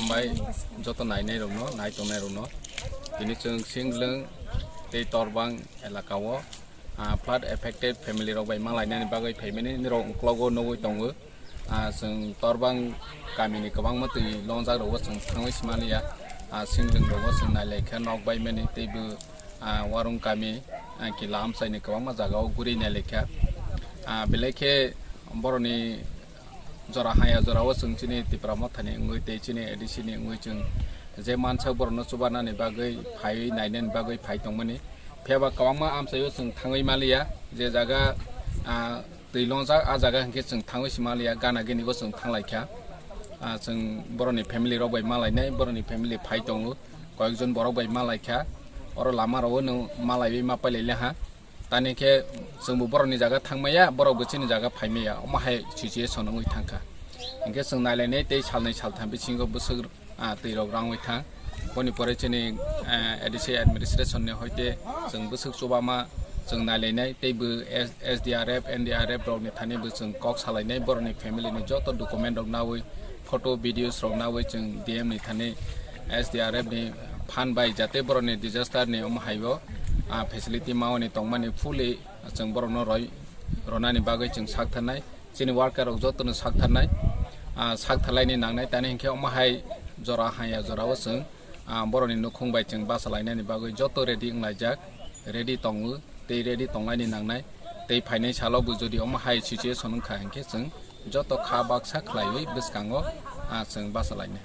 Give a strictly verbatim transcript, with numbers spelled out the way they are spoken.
Hambai joto nainai rokno, nai tongnai rokno. Tini chwng Singlwng tei Torbang elaka o, ah, flood affected family rok bai malainani bagwi phaimani nirok uklogo nugwi tongo. Ah, chwng Torbang kamini kwbangma twi longjak rogo chwng thangwi simaliya. Ah, Singlwng rogo chwng nailaikha nok baimani teibo, ah, Warung kami, ah, Kila amchaini kwbangma jagao guri nailaikha. Ah, belai khe boroni jora haya jorao chwng chini Tipra Mothani wngwi tei chini A D C ni wngwi chwng je mansak borokno chubanani bagwi phaiwi nainani bagwi phai tongmani. Phiyaba kwbangma amchaio chwng thangwi maliya, je jaga, ah, twi longjak, ah jaga hinkhe chwng thangwi si maliya, gana gini bo chwng thanglaikha. Ah, chwng borokni family rok bai malainai, borokni family phai tongo, koyekjon borok bai malaikha, oro lama rogo nwng malaiwi ma pailailaha. Tani khe chwngbo borokni jaga thangmaya, borokbo chini jaga phaimaya, omo hai situation wngwi thangkha. Hinkhe chwng nailainai tei salnwi saltham bisingo bwswk, ah, twi rok rangwi thang. Boni pore chini, ah, A D C administration ni hoite chwng bwswk chubama chwng nailainai teibo S-, S D R F, N D R F rokni thani bo chwng kok salainai, borokni family ni joto document rok nawi, photo, videos rok nawi chwng D M ni thani S D R F ni phan bai jate borokni disaster ni omo haio, ah, facility mawani tongmani fully chwng borokno roi ronani bagwi chwng saktharnai, chini worker rok jotono saktharnai, ah, saktharlaini nangnai, tani hinkhe omo hai jora haya jorao chwng, ah, borokni nukhung bai chwng bachalainani bagwi joto ready wnglaijak, ready tongo tei ready tonglaini nangnai, tei phainai salo bo jodi omo hai situation wngkha hinkhe chwng joto kha baksa khlaiwi bwskango, ah, chwng bachalainai.